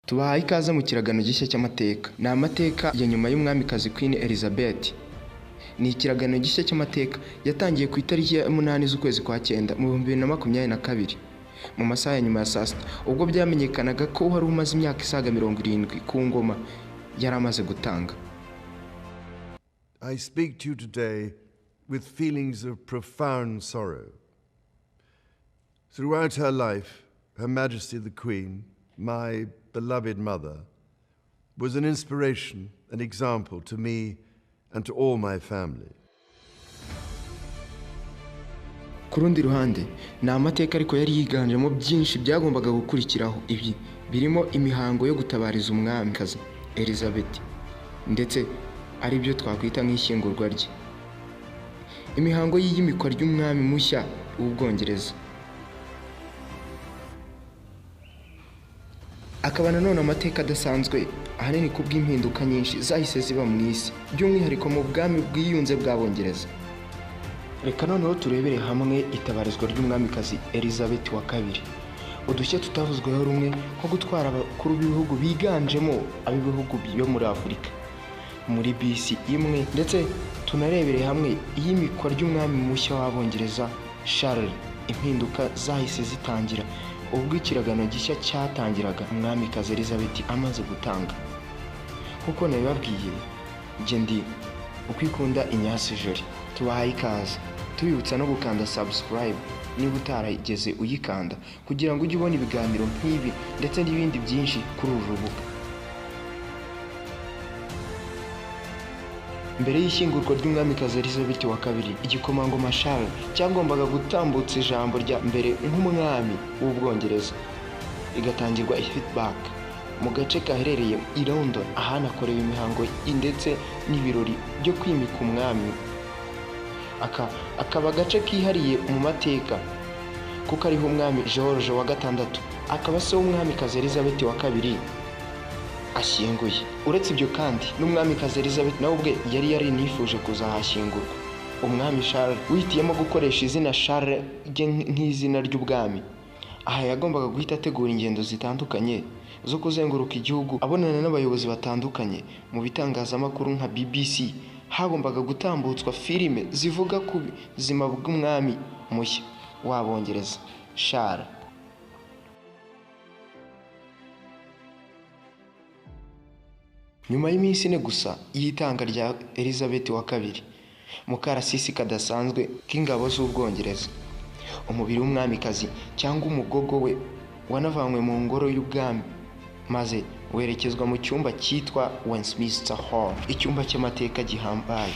Tubahaye ikaze mu kiragano gishya cy'amateka. Ni amateka ya nyuma y'umwamikazi Queen Elizabeth. Ni ikiragano gishya cy'amateka yatangiye ku itariki ya 8 z'ukwezi kwa 9 mu 2022 mu masaha ya nyuma ya saa sita, ubwo byamenyekanaga ko wari umaze imyaka isaga 70 ku ngoma yari amaze gutanga. I speak to you today with feelings of profound sorrow. Throughout her life, Her Majesty the Queen, my beloved mother, was an inspiration and example to me and to all my family. Ku rundi ruhande, ni amateka ariko yari yiganjemo byinshi byagombaga gukurikiraho. Ibi birimo imihango yo gutabariza umwamikazi Elizabeth, ndetse aribyo twakwita nk'ishyingurwa rye, imihango y'iyimikwa ry'umwami mushya w'Ubwongereza, akaba nanone amateka adasanzwe ahanini ku bw'impinduka nyinshi zahise ziba mu isi, by'umwihariko mu bwami bwiyunze bw'Abongereza. Reka noneho turebere hamwe itabarizwa ry'umwamikazi Elizabeth wa kabiri, udushya tutavuzweho rumwe nko gutwara abakuru b'ibihugu biganjemo ab'ibihugu byo muri Afurika muri bisi imwe, ndetse tunarebere hamwe iyimikwa ry'umwami mushya w'Abongereza Charles. Impinduka zahise zitangira ubwo ikiragano gishya cyatangiraga umwamikazi Elizabeth amaze gutanga. Kuko nabibabwiye, njye ndi Ukwikunda Ignace Jolie. Tubahaye ikaze, tubibutsa no gukanda subscribe niba utarigeze uyikanda, kugira ngo ujye ubona ibiganiro nk'ibi ndetse n'ibindi byinshi kuri uru rubuga. Mbere y'ishyingurwa ry'umwamikazi Elizabeth wa kabiri, igikomangoma Charles cyagombaga gutambutsa ijambo rya mbere nk'umwami w'Ubwongereza, rigatangirwa i Heathback mu gace kaherereye i London, ahanakorewe imihango ndetse n'ibirori byo kwimika umwami. Aka akaba agace kihariye mu mateka kuko ariho umwami George wa gatandatu, akaba se w'umwamikazi Elizabeth wa kabiri, ashyinguye. Uretse ibyo kandi, n'umwamikazi Elizabeth nawe ubwe yari yarinifuje kuzahashyingurwa. Umwami Charles wihitiyemo gukoresha izina Charles rye nk'izina ry'ubwami. Aha yagombaga guhita ategura ingendo zitandukanye zo kuzenguruka igihugu, abonana n'abayobozi batandukanye. Mu bitangazamakuru nka BBC hagombaga gutambutswa filime zivuga ku buzima bw'umwami mushya w'Abongereza Charles. Nyuma y'iminsi ine gusa y'itanga rya Elizabeth wa kabiri mu karasisi kadasanzwe k'ingabo z'Ubwongereza, umubiri w'umwamikazi cyangwa umugogo we wanavanywe mu ngoro y'ubwami maze werekezwa mu cyumba cyitwa Westminster Hall, icyumba cy'amateka gihambaye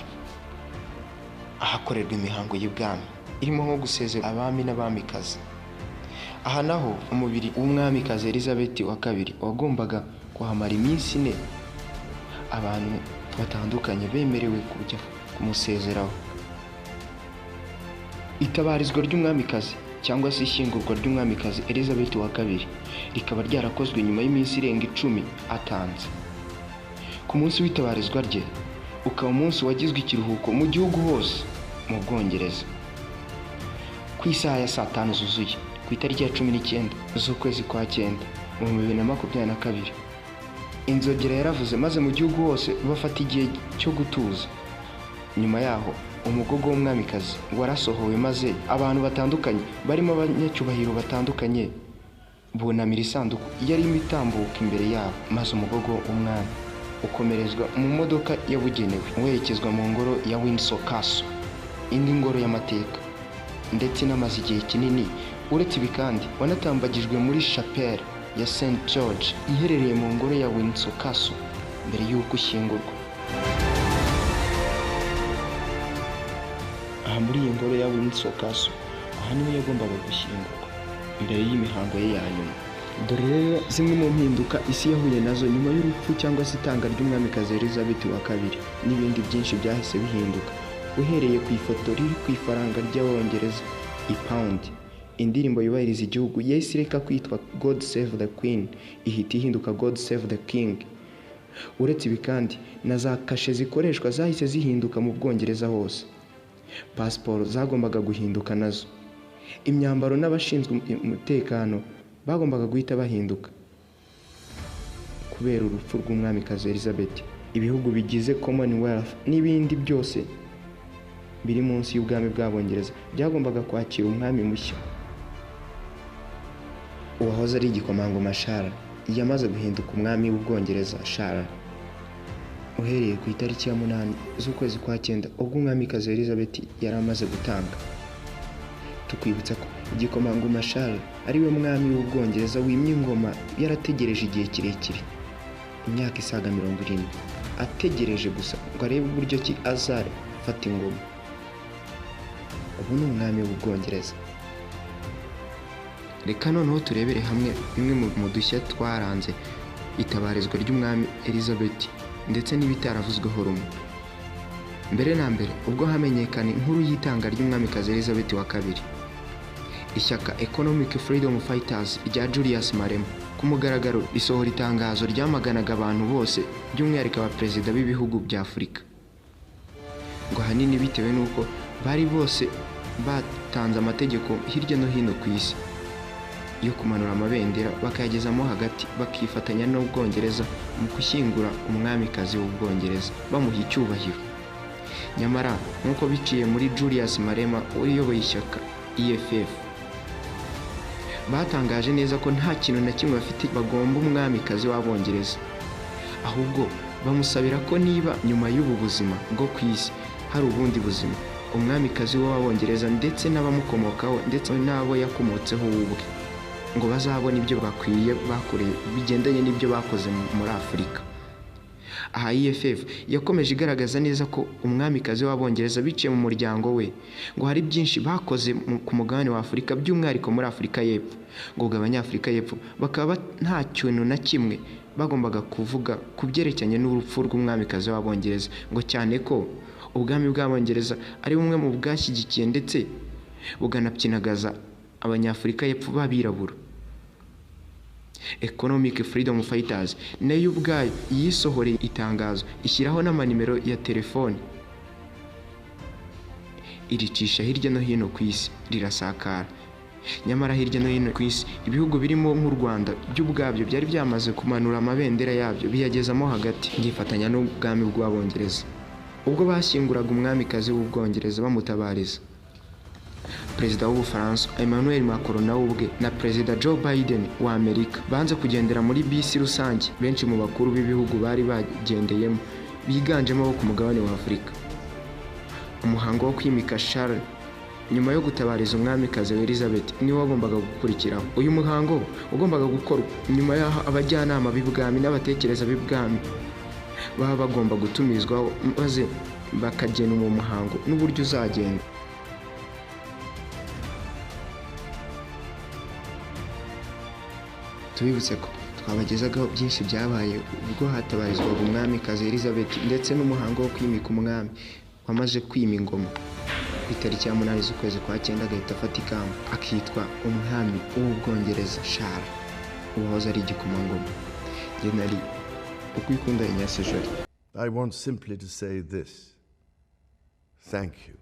ahakorerwa imihango y'ubwami irimo nko gusezera abami n'abamikazi. Aha naho umubiri w'umwamikazi Elizabeth wa kabiri wagombaga kuhamara iminsi ine, abantu batandukanye bemerewe kujya kumusezeraho. Itabarizwa ry'umwamikazi cyangwa se ishyingurwa ry'umwamikazi Elizabeth wa kabiri rikaba ryarakozwe nyuma y'iminsi irenga 10 atanze. Ku munsi w'itabarizwa rye ukaba umunsi wagizwe ikiruhuko mu gihugu hose mu Bwongereza. Ku isaha ya saa 5 zuzuye ku itariki ya 19 z'ukwezi kwa 9 mu 2022, inzogera yaravuze maze mu gihugu hose bafata igihe cyo gutuza. Nyuma yaho umugogo w'umwamikazi warasohowe maze abantu batandukanye barimo abanyacyubahiro batandukanye bunamira isanduku yarimo itambuka imbere yabo, maze umugogo w'umwami ukomerezwa mu modoka yabugenewe werekezwa mu ngoro ya Windsor Castle, indi ngoro y'amateka ndetse inamaze igihe kinini. Uretse ibi kandi wanatambagijwe muri chapelle ya St George iherereye mu ngoro ya Windsor Castle mbere y'uko ushyingurwa. Aha muri iyi ngoro ya Windsor Castle, aha niho yagombaga gushyingurwa mbere y'imihango ye ya nyuma. Dore rero zimwe mu mpinduka isi yahuye nazo nyuma y'urupfu cyangwa se itanga ry'umwamikazi Elizabeth wa kabiri, n'ibindi byinshi byahise bihinduka, uhereye ku ifoto riri ku ifaranga ry'Abongereza ipawundi. Indirimbo yubahiriza igihugu yahise ireka kwitwa God Save the Queen ihita ihinduka God Save the King. Uretse ibi kandi, na za kashe zikoreshwa zahise zihinduka mu Bwongereza hose. Pasiporo zagombaga guhinduka nazo. Imyambaro n'abashinzwe umutekano bagombaga guhita bahinduka. Kubera urupfu rw'umwamikazi Elizabeth, ibihugu bigize Commonwealth n'ibindi byose biri munsi y'ubwami bw'Abongereza byagombaga kwakira umwami mushya. Uwahoze ari igikomangoma Charles yamaze guhinduka umwami w'Ubwongereza Charles uhereye ku itariki ya 8 z'ukwezi kwa 9, ubwo umwamikazi Elizabeth yari amaze gutanga. Tukwibutsa ko igikomangoma Charles ari we mwami w'Ubwongereza wimye ingoma yarategereje igihe kirekire, imyaka isaga 70, ategereje gusa ngo arebe uburyo ki azafata ingoma. Ubu ni umwami w'Ubwongereza. Reka noneho turebere hamwe bimwe mu dushya twaranze itabarizwa ry'umwami Elizabeth ndetse n'ibitaravuzweho rumwe. Mbere na mbere, ubwo hamenyekana inkuru y'itanga ry'umwamikazi Elizabeth wa kabiri, ishyaka Economic Freedom Fighters rya Julius Malema ku mugaragaro risohora itangazo ryamaganaga abantu bose, by'umwihariko abaperezida b'ibihugu bya Afurika, ngo ahanini bitewe n'uko bari bose batanze amategeko hirya no hino ku isi yo kumanura amabendera bakayagezamo hagati, bakifatanya n'Ubwongereza mu gushyingura umwamikazi w'Ubwongereza bamuha icyubahiro. Nyamara nk'uko biciye muri Julius Malema uyoboye ishyaka EFF, batangaje neza ko nta kintu na kimwe bafite bagomba umwamikazi w'Abongereza, ahubwo bamusabira ko niba nyuma y'ubu buzima bwo ku isi hari ubundi buzima, umwamikazi w'Abongereza ndetse n'abamukomokaho ndetse n'abo yakomotseho ubwe ngo bazabone ibyo bakwiye bakoreye bigendanye n'ibyo bakoze muri Afurika. Aha EFF yakomeje igaragaza neza ko umwamikazi w'Abongereza biciye mu muryango we ngo hari byinshi bakoze ku mugabane wa Afurika, by'umwihariko muri Afurika y'Epfo, ngo Abanyafurika y'Epfo bakaba nta kintu na kimwe bagombaga kuvuga ku byerekeranye n'urupfu rw'umwamikazi w'Abongereza, ngo cyane ko ubwami bw'Abongereza ari bumwe mu bwashyigikiye ndetse buganapyinagaza Abanyafurika y'Epfo b'abirabura. Economic Freedom Fighters nayo ubwayo yisohoreye itangazo ishyiraho n'amanimero ya telefone, iricisha hirya no hino ku isi rirasakara. Nyamara hirya no hino ku isi ibihugu birimo nk'u Rwanda by'ubwabyo byari byamaze kumanura amabendera yabyo biyagezamo hagati, byifatanya n'ubwami bw'Abongereza ubwo bashyinguraga umwamikazi w'Ubwongereza bamutabariza. Perezida w'Ubufaransa Emmanuel Macron nawe ubwe na Perezida Joe Biden wa Amerika banze kugendera muri bisi rusange benshi mu bakuru b'ibihugu bari bagendeyemo, biganjemo abo ku mugabane wa Afurika. Umuhango wo kwimika Charles nyuma yo gutabariza umwamikazi Elizabeth niwo wagombaga gukurikiraho. Uyu muhango wagombaga gukorwa nyuma y'aho abajyanama b'ibwami n'abatekereza b'ibwami baba bagomba gutumizwaho maze bakagena uwo muhango n'uburyo uzagenda. Tubibutse ko twabagezagaho byinshi byabaye ubwo hatabarizwaga umwamikazi Elizabeth ndetse n'umuhango wo kwimika umwami wamaze kwima ingoma ku itariki ya 8 z'ukwezi kwa 9, agahita afata ikamba akitwa umwami w'Ubwongereza Charles, uwahoze ari igikomangoma. Njye nari Ukwikunda Ignace Jolly. I want simply to say this. Thank you.